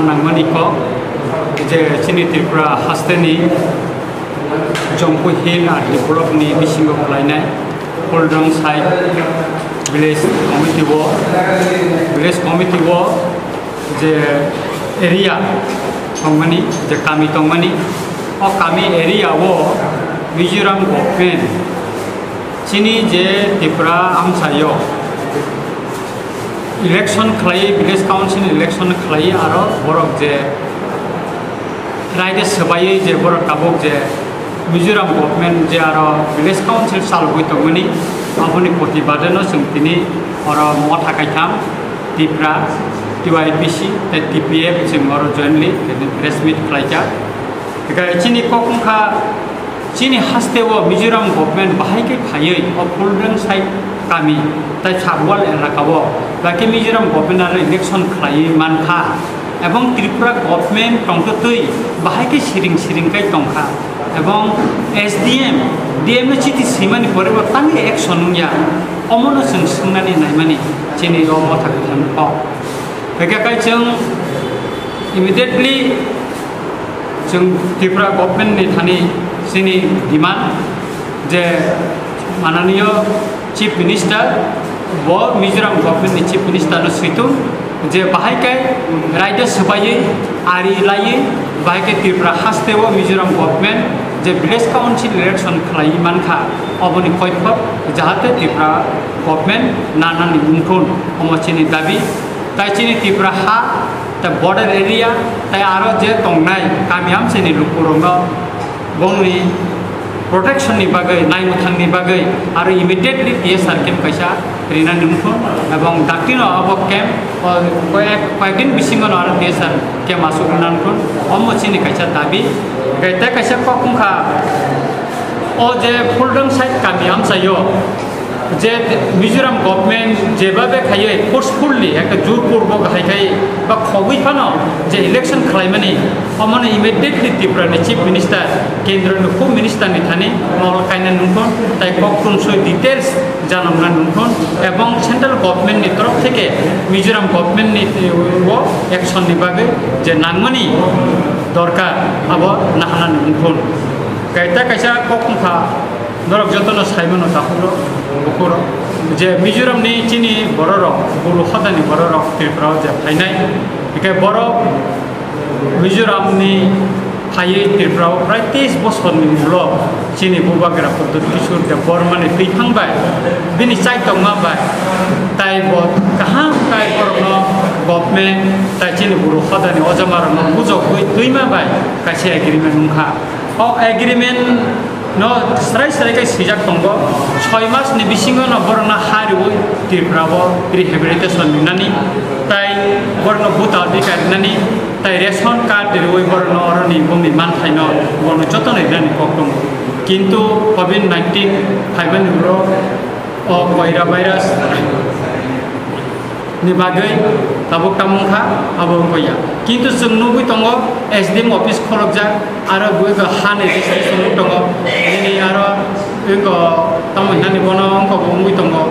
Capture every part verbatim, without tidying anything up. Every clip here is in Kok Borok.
Nangmani kok je chini Tripura hasteni Jampui Hill R D block ni bisingo khlainai Phuldrong side village committee o, village committee o je area tongmani, je kami tongmani, o kami area o Mizoram government chini je Tripura amchaio election khlai, village council election khlai, aro borok je raida swbaiwi je borok tabuk je Mizoram government je aro village council chalogwi tongmani, aboni protibadeno chwng tini oro motha kaitham Tipra, T Y P C tei T P F chwng oro jointly tini press meet khlaijak. Hwnkhe chini kok wngkha, chini hasteo Mizoram government bahai khe phaiwi o Phuldrong side kami tei Sabwal elakao bahai khe Mizoram government aro election khlaiwi mankha, ebong Tripura government tongtwtwi bahai khe siring siring khe tongkha, ebong S D M, D M no chiti swimani pore bo tangwi action wngya, omono chwng swngnani naimani chini o motha kwthangni kok. Hwnkhe kai chwng immediately chwng Tripura government ni thani chini demand je mananiyo Chief Minister bo Mizoram government ni Chief Minister no switung je bahai kai raida swbaiwi ari laiwi bahai kai Tripura hasteo Mizoram government je village council election khlaiwi mankha oboni koiphok jahate Tripura government nanani wngthun omo chini dabi. Tai chini Tripura ha, tai border area, tai aro je tongnai kami amchaini lukurokno bongni protection ni bagwi, naimwthangni bagwi aro immediately T S R camp kaisa rinani wngkho, ebong daktino abo camp, o, koyek, koyekdin bisingono aro T S R camp aswk rinani wngkho, omo chini kaisa dabi. Hwnkhe tei kaisa kok wngkha, o je Phuldrong side kami amchaio, je Mizoram government jebabe khaiwi forcefully ekta jurpurbo hai khai ba khogwi phano je election khlaimani, omono immediately Tripura ni Chief Minister, kendro ni Home Minister ni thani mol kaina nungthon, tai kok tonsoi details janamna nungthon, ebong central government ni torof theke Mizoram government ni, eh, o action ni bagwi je nangmani dorkar abo nahana nungthon. Kaita kaisa kok wngkha, norok jotono saimano takhuk rok, bukhuk rok, je Mizoram ni chini borok rok, Bru hodani borok rok Tripura o je phainai, hwnkhe borok Mizoram ni phaiwi Tripura o prai teis bosor ni ulo chini Bubagra Pradyut Kishore Debbarma ni twi thang bai, bini chaitokma bai, tai bo kaham khai borokno government tai chini Bru hodani ojama rokno bujokgwi twima bai kaisa agreement wngkha. O agreement no srai srai khe swijak tongo, soi mas ni bisingo no borokno ha riwi Tripura o rehabilitation rinani, tai borokno voter adhikar rinani, tai ration card riwi borokno oroni bongni manthai no bono jotono rinani kok tongo. Kintu covid nineteen phaimani ulo o koira virus ni bagwi tabuk tamo wngkha, abo wngkha ya. Kintu chwng nugwi tongo, S D M office khorokjak, aro bui kha hani registration wng tongo, nini aro wngkha tamo hinani bono wngkha bo wngwi tongo,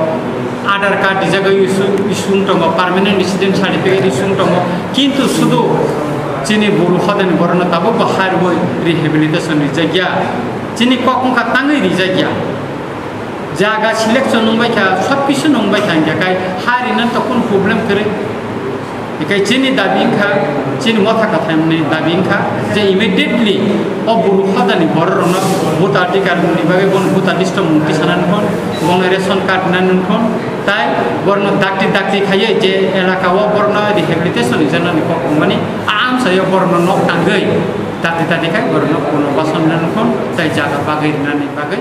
Aadhaar card rijagwi issue, issue wng tongo, permanent resident certificate issue wng tongo, kintu sudu chini Bru hodani borokno tabuk bo ha rwui rehabilitation rijak ya, chini kok wngkha tangwi rijak ya. Jaga selection wngbai kha, sob kisu wngbai kha, hingkha khai ha rinani to kunu problem kwrwi. Hikai chini dabi wngkha, chini motha kwthaini dabi wngkha je immediately o Bru hodani bororokno voter adhikar ni bagwi bono voter list o mung tisana nukon, bono ration card na nukon, tai borno dakti dakti khaiwi je elaka o borno rehabilitation ni janani kok wngmani, a amsaio borno nok tangwi dakti dakti khai borno punorbasan na nukon, tai jaga bagwi rinani bagwi.